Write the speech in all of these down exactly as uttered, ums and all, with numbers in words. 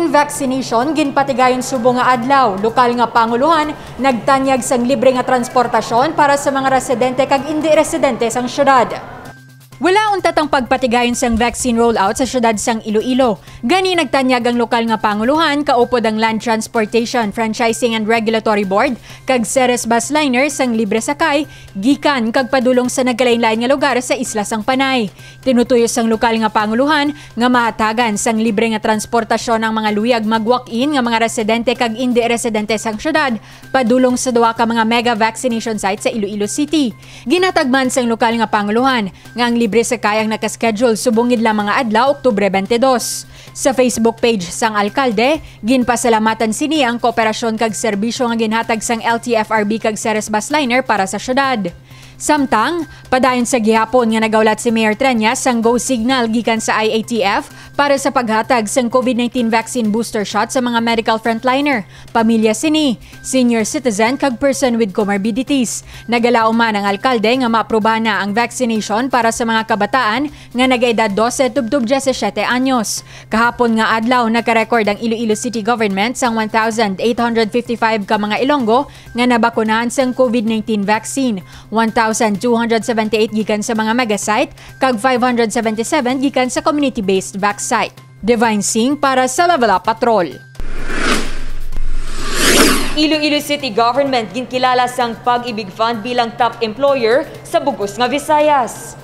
Vaccination ginpatigayon subong nga adlaw, lokal nga pangulohan nagtanyag sang libre nga transportasyon para sa mga residente kag indi residente sang syudad. Wala untat ang pagpatigayon sang vaccine rollout sa syudad sang Iloilo. Gani nagtanyag ang lokal nga pangulohan, kaupod ang Land Transportation, Franchising and Regulatory Board, kag Ceres Bus Liner sang libre sakay gikan kag padulong sa nagkalain-lain nga lugar sa isla sang Panay. Tinutuyo sang lokal nga pangulohan nga mahatagan sang libre nga transportasyon ang mga luyag mag-walk-in nga mga residente kag indi residente sang syudad padulong sa duha ka mga mega vaccination site sa Iloilo City. Ginhatag man sang lokal nga pangulohan nga ang libre sakay ang naka-schedule subong gid lamang nga adlaw, Oktubre twenty-two. Sa Facebook page sang alkalde, ginpasalamatan sini ang kooperasyon kag serbisyo nga ginhatag sang L T F R B kag Ceres Bus Liner para sa syudad. Samtang, padayon sa gihapon nga nagaulat si Mayor Treñas sang go signal gikan sa I A T F para sa paghatag sang COVID nineteen vaccine booster shot sa mga medical frontliner, pamilya sini, senior citizen kag person with comorbidities. Nagalaom man ang alkalde nga maaprubahan na ang vaccination para sa mga kabataan nga nagaedad dose tubtob diyasisiete anyos. Kahapon nga adlaw, naka-record ang Iloilo City Government sang one thousand eight hundred fifty-five ka mga Ilonggo nga nabakunahan sang COVID nineteen vaccine, one thousand two hundred seventy-eight gikan sa mga mega site, kag five hundred seventy-seven gikan sa community-based vac site. Divine Singh para sa Level Up Patrol. Iloilo City Government ginkilala sang Pag-ibig Fund bilang top employer sa bug-os nga Visayas.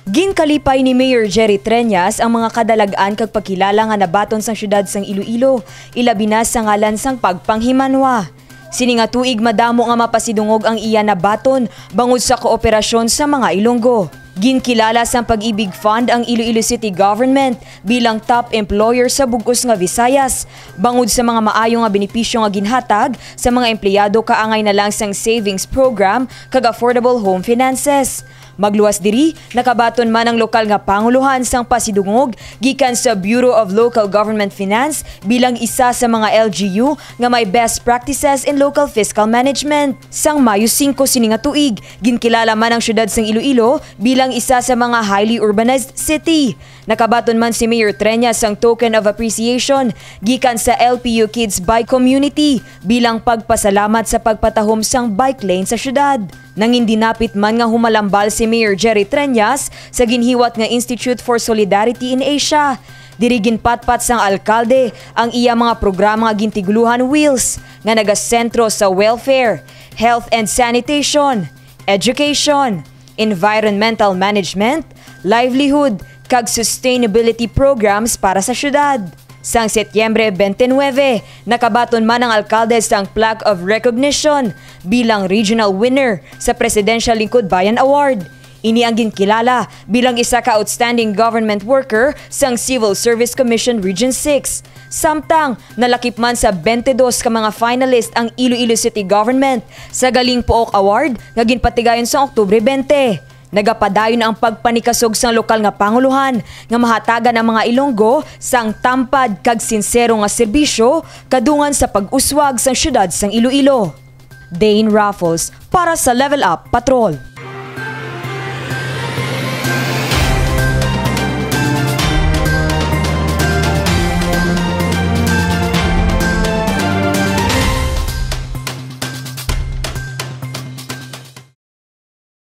Ginkalipay ni Mayor Jerry Treñas ang mga kadalag-an kag pagkilala nga nabaton sang siyudad sang Iloilo, ilabi na sa ngalan sang pagpanghimanwa. Sini nga tuig madamo nga mapasidungog ang iya nabaton bangod sa kooperasyon sa mga Ilonggo. Ginkilala sang Pag-ibig Fund ang Iloilo City Government bilang top employer sa bug-os nga Visayas bangod sa mga maayo nga benepisyo nga ginhatag sa mga empleyado kaangay na lang sang savings program kag affordable home finances. Magluwas diri, nakabaton man ang lokal nga pangulohan sang pasidungog gikan sa Bureau of Local Government Finance bilang isa sa mga L G U nga may best practices in local fiscal management. Sang Mayo singko sini nga tuig, ginkilala man ang siyudad sang Iloilo bilang isa sa mga highly urbanized city. Nakabaton man si Mayor Treñas sang token of appreciation gikan sa L P U Kids Bike Community bilang pagpasalamat sa pagpatahom sang bike lane sa siyudad. Nangindinapit man nga humalambal si Mayor Jerry Treñas sa ginhiwat nga Institute for Solidarity in Asia. Diri ginpatpat sang alkalde ang iya mga programa nga gintiguluhan WHILS, nga nagasentro sa welfare, health and sanitation, education, environmental management, livelihood, kag sustainability programs para sa siyudad. Sang Setyembre twenty-nine, nakabaton man ang alkalde sang plaque of recognition bilang regional winner sa Presidential Lingkod Bayan Award. Ini ang ginkilala bilang isa ka outstanding government worker sang Civil Service Commission Region six. Samtang, nalakip man sa twenty-dos ka mga finalist ang Iloilo City Government sa Galing Pook Award nga ginpatigayon sa Oktubre twenty. Nagapadayon ang pagpanikasog sang lokal nga pangulohan nga mahatagan ang mga Ilonggo sang tampad kag sinsero nga serbisyo kadungan sa pag-uswag sang siyudad sang Iloilo. Dane Raffles para sa Level Up Patrol.